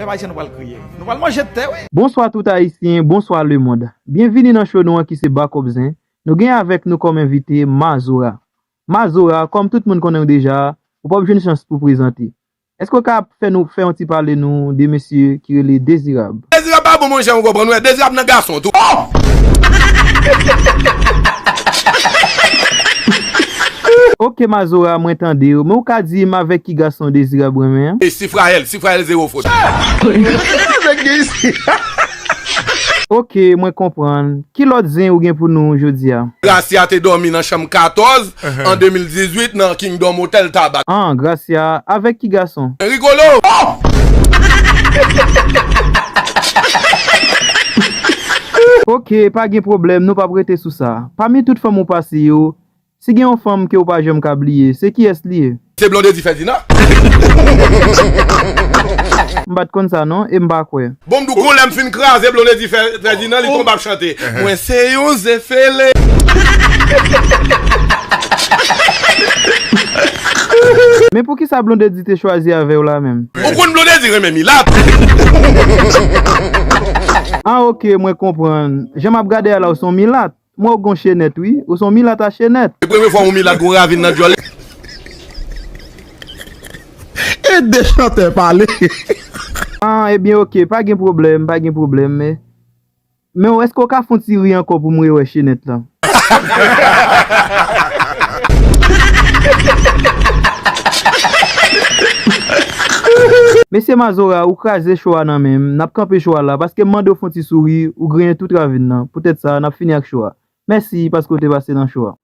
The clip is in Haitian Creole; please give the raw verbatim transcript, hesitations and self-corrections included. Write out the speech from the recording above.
Pèp ayisyen, nou pral kriye. Nou pral manje tè, wi. Bonswa tout Ayisyen, bonswa lemonn. Byenvini nan show nou an ki se Bakòp Zen. Nou gen avèk nou kòm envite Mazora. Mazora, kòm tout moun konnen w deja, ou p ap jwenn chans pou prezante. Èske w ka fè nou, fè yon ti pale nou de mesye ki rele Dezirab? Dezirab pa bon, monchè, ou konprann, wè. Dezirab nan gason tou. Ok, Mazora, mwen tande w, men ou ka di m avèk ki gason Dezirab renmen an? E Sifraèl, Sifraèl zewo fot. Ok, mwen konprann. Ki lòt zen ou gen pou nou jodi a? Gracia te dòmi nan chanm katòz an de mil dizuit nan Kingdom Hotel Tabak. An, Gracia, avèk ki gason? Rigolo! Ok, pa gen pwoblèm, nou p ap rete sou sa. Pami tout fanm ou pase yo, si gen yon fanm ke w pa janm ka bliye, se kiyès li ye? Se Blondedy Ferdinand. M pa t konn sa non, e m pa kwè. Bon, m di w, gon lè m fin kraze Blondedy Fè-, Ferdinand, li tonbe ap chante. Mwen se yon zefele. Men poukisa Blondedy te chwazi avè w la menm? Ou konn Blondedy renmen milat? Ah, ok, mwen konprann. Jan m ap gade a la, ou se yon milat. Mwen, ou gon chenèt, wi. Ou se yon milat a chenèt. Se premye fwa yon milat gon ravin nan djòl. E de chantè pale. Ah, ebyen, ok, pa gen pwoblèm, pa gen pwoblèm, men, men èske w ka fè yon ti ri ankò pou m rewè chenèt lan? Mesye Mazora, ou kraze show a nan men m. N ap kanpe show a la, paske m mande w fè yon ti souri, ou griyen tout ravin nan. Poutèt sa, n ap fini ak show a. Mèsi paske w te pase nan show a.